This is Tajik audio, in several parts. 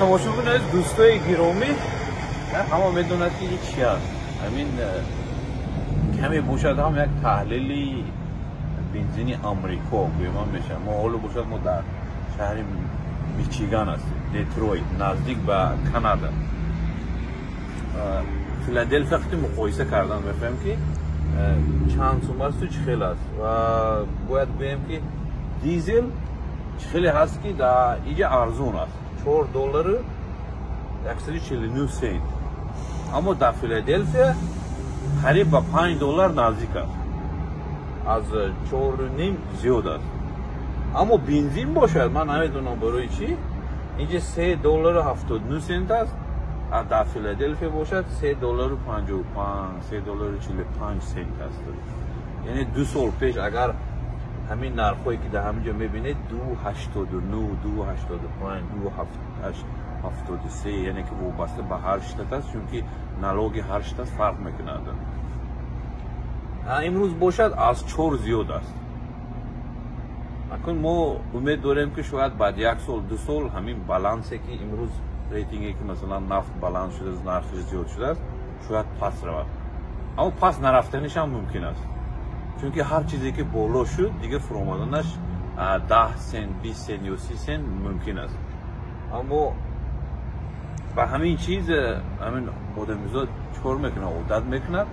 Тамошобин азиз, дӯстои гиромӣ, ҳама медонад, ки ин чи аст. Ҳамин каме бошад ҳам як таҳлили бензини Амрико гӯёман мешавад. Мо ҳоло бошад, мо дар шаҳри Мичиган ҳастем, Детройт, наздик ба Канада. Филаделфия вақти муқоиса кардан мехоҳем, ки чанд сум асту чӣ хел аст. Ва бояд гӯем, ки дизел чӣ хеле ҳаст, ки дар иҷа арзон аст, 4 доллару 149 сент, аммо дар Филаделфия қариб ба 5 доллар наздик аст, аз 4,5 зиёд аст. Аммо бензин бошад, ман намедонам барои чӣ, инҷа 3 доллару 79 сент аст, а дар Филаделфия бошад 3 доллару 55, 3 доллару 45 сент аст. Яъне 2 сол пеш агар ҳамин нархҳое, ки дар ҳамин ҷо мебинед, 2,89, 2,85, 2,73, яъне ки вобаста ба ҳар штат аст, чунки налоги ҳар штат фарқ мекунад. Имрӯз бошад, аз чор зиёд аст. Акун мо умед дорем, ки шояд баъд як сол, 2 сол ҳамин балансе, ки имрӯз рейтинге, ки масалан нафт баланд шудааст, нархиш зиёд шудааст, шояд паст равад. Аммо паст нарафтанишам мумкин аст, чунки ҳар чизе ки боло шуд, дигар фуромаданаш 10 сент, 20 сент ё 30 сент мумкин аст. Аммо ба ҳамин чиз ҳамин одамизод чӣ кор мекунад? Одат мекунад.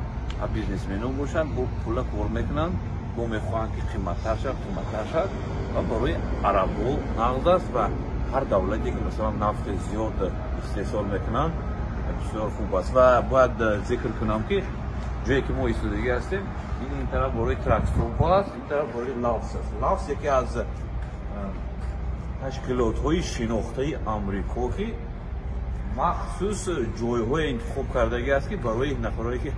Бизнесмено бошанд, бо пула кор мекунанд, бо мехоҳанд, ки қиматтар шавад, қиматтар шавад. Ва барои арабҳо нағз аст ва ҳар давлате, ки масалан нафти зиёд истеҳсол мекунанд, бисёр хуб аст. Ва бояд зикр кунам, ки ҷое ки мо истодагӣ ҳастем, ин тараф барои truck stop аст, ин тараф барои Love's аст. Love's яке аз ташкилотҳои шинохтаи Амрико, ки махсус ҷойҳое интихоб кардагӣ аст, ки барои нафарое, ки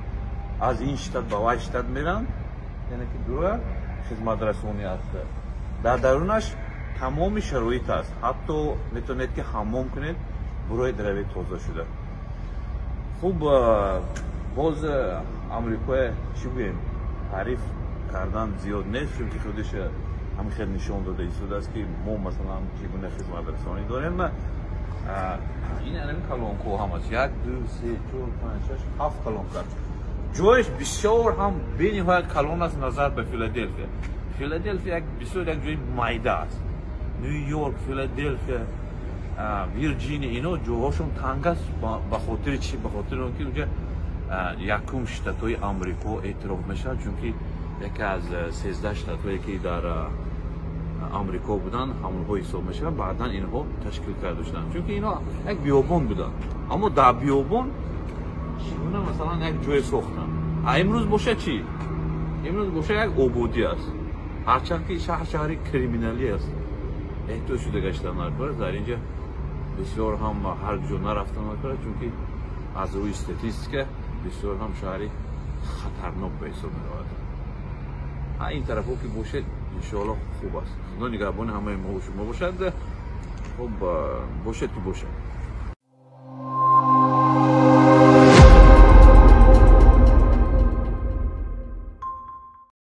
аз ин штат ба вай штат меранд, яъне ки дура хизматрасонӣ аст. Дар дарунаш тамоми шароит аст, ҳатто метавонед, ки ҳаммом кунед, буроед, равед тоза шуда. Хуб, боз Амрикоя чӣ гӯем, таъриф кардан зиёд нест, чунки худиш ҳамин хел нишон дода истодааст, ки мо масалан чӣ гуна хизматрасонӣ дорем. Ин анами колонка ҳам аст: як, ду, се, чор, панҷ, шаш, ҳафт колонка. Ҷояш бисёр ҳам бениҳоят калон аст назар ба Филаделфия. Филаделфия як бисёр як ҷои майда аст. Ню Йорк, Филаделфия, Вирҷиния, ино ҷоҳошон танг аст. Ба хотири чӣ? Ба хотири он ки унҷа якум штатҳои Амрико эътироф мешавад, чунки яке аз 13 штатҳое, ки дар Амрико буданд, ҳамонҳо ҳисоб мешаванд. Баъдан инҳо ташкил карда шуданд, чунки инҳо як биёбон буданд, аммо дар биёбон чӣ гуна масалан як ҷое сохтанд? А имрӯз бошад чӣ? Имрӯз бошад, як ободӣ аст, ҳарчанд ки шаҳр шаҳри криминалӣ аст. Эҳтиёт шуда гаштан накард дар инҷа, бисёр ҳам ҳар ҷо нарафтан накард, чунки аз рӯи статистика бисёр ҳам шаҳри хатарнок ба ҳисоб меравад. Ин тарафҳо ки бошед, иншоалло, хуб аст. Худо нигаҳбони ҳамаи мо шумо бошад. Хуб бошед, ки бошад.